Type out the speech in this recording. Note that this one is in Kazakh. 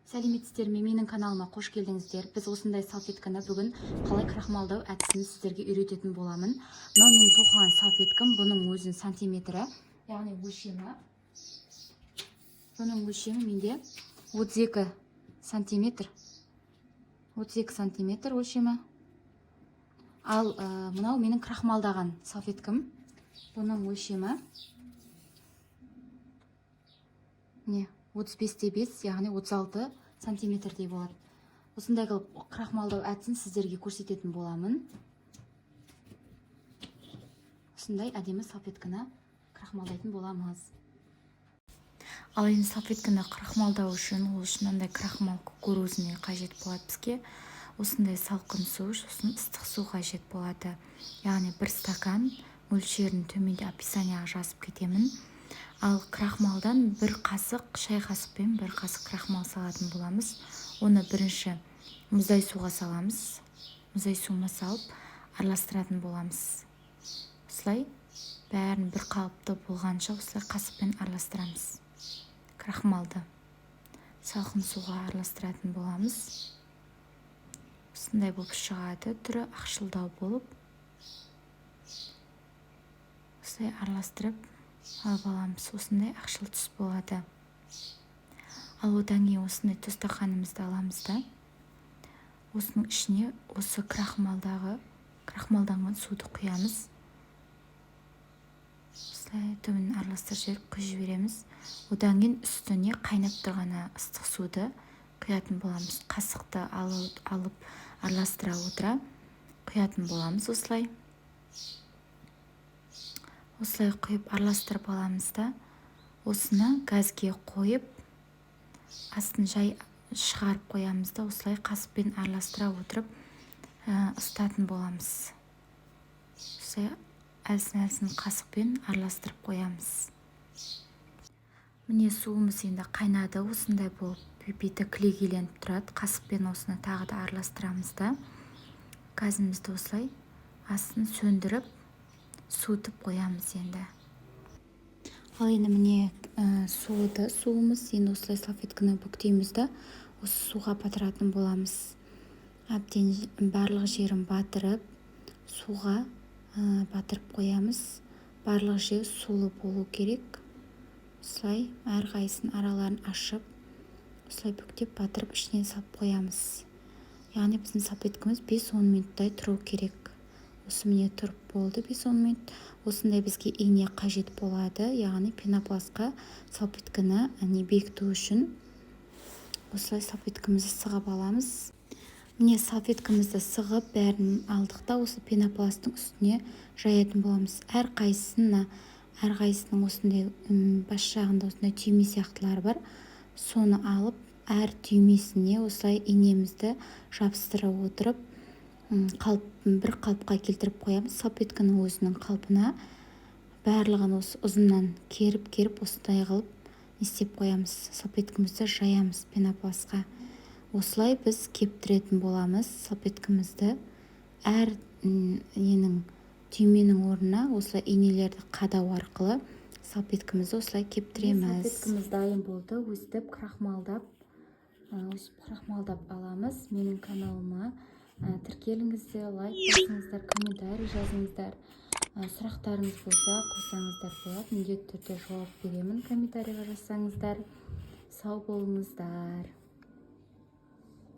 Сәлеметсіздер ме? Менің каналыма қош келдіңіздер! Біз осындай салфетканы бүгін қалай крахмалдау әдісін сіздерге үйрететін боламын. Мынау менің тоқыған салфеткам. Бұның өзінің сантиметрі, яғни өлшемі, бұның өлшемі менде 32 сантиметр, 32 сантиметр өлшемі. Ал мынау менің крахмалдаған салфеткам. Бұның өлшемі не 35 те 5, яғни 36 сантиметрдей болады. Осындай қылып крахмалдау әдісін сіздерге көрсететін боламын. Осындай әдемі салфетканы крахмалдайтын боламыз. Ал енді салфетканы крахмалдау үшін, ол үшін мынандай крахмал кукурузный қажет болады бізге, осындай салқын су, сосын ыстық су қажет болады, яғни бір стакан. Мөлшерін төменде описанияға жазып кетемін. Ал крахмалдан бір қасық, шай қасықпен бір қасық крахмал салатын боламыз. Оны бірінші мұздай суға саламыз. Мұздай суға салып, араластыратын боламыз. Осылай бәрін бір қалыпты болғанша осылай қасықпен араластырамыз. Крахмалды салқын суға араластыратын боламыз. Осындай болып шығады, түрі ақшылдау болып. Осылай араластырып алып аламыз, осындай ақшыл түс болады. Ал одан кейін осындай тостақанымызды аламыз да, осының ішіне осы крахмалдағы, крахмалданған суды құямыз. Осылай түбін араластырып жіберіп, құйып жібереміз. Одан кейін үстіне қайнап тұрған ыстық суды құятын боламыз. Қасықты алып, араластыра отыра құятын боламыз. Осылай құйып, араластырып аламыз да, осыны газге қойып, астын жай шығарып қоямыз да, осылай қасықпен араластыра отырып ысытатын боламыз. Осылай әлсін-әлсін қасықпен араластырып қоямыз. Міне, суымыз енді қайнады. Осындай болып беті кілегейленіп тұрады. Қасықпен осыны тағы да араластырамыз да, газымызды осылай астын сөндіріп, суытып қоямыз енді. Ал енді, міне, суыды суымыз. Енді осылай салфетканы бүктейміз да, осы суға батыратын боламыз. Әбден барлық жерін батырып, суға батырып қоямыз. Барлық жер сулы болу керек. Осылай әрқайсысының араларын ашып, осылай бүктеп, батырып, ішіне салып қоямыз. Яғни біздің салфеткамыз 5-10 минуттай тұру керек. Осы, міне, тұрып болды 5-10 минут. Осындай бізге ине қажет болады, яғни пенопластқа салфетканы не бекіту үшін. Осылай салфеткамызды сығып аламыз. Міне, салфеткамызды сығып, бәрін алдық та, осы пенопласттың үстіне жаятын боламыз. Әрқайсысына, әрқайсысының осындай бас жағында осындай түйме сияқтылары бар. Соны алып, әр түймесіне осылай инемізді жабыстыра отырып, қалып, бір қалыпқа келтіріп қоямыз. Салфетканың өзінің қалпына барлығын осы ұзыннан керіп-керіп, осындай қылып не істеп қоямыз, салфеткамызды жаямыз пенопластқа. Осылай біз кептіретін боламыз салфеткамызды. Әр ненің, түйменің орнына осылай инелерді қадау арқылы салфеткамызды осылай кептіреміз. Салфеткамыз дайын болды. Өстіп крахмалдап, өстіп крахмалдап аламыз. Менің каналыма тіркеліңіздер, лайк басыңыздар, комментарий жазыңыздар. Сұрақтарыңыз болса, қойсаңыздар болады, міндетті түрде жауап беремін комментарийға жазсаңыздар. Сау болыңыздар!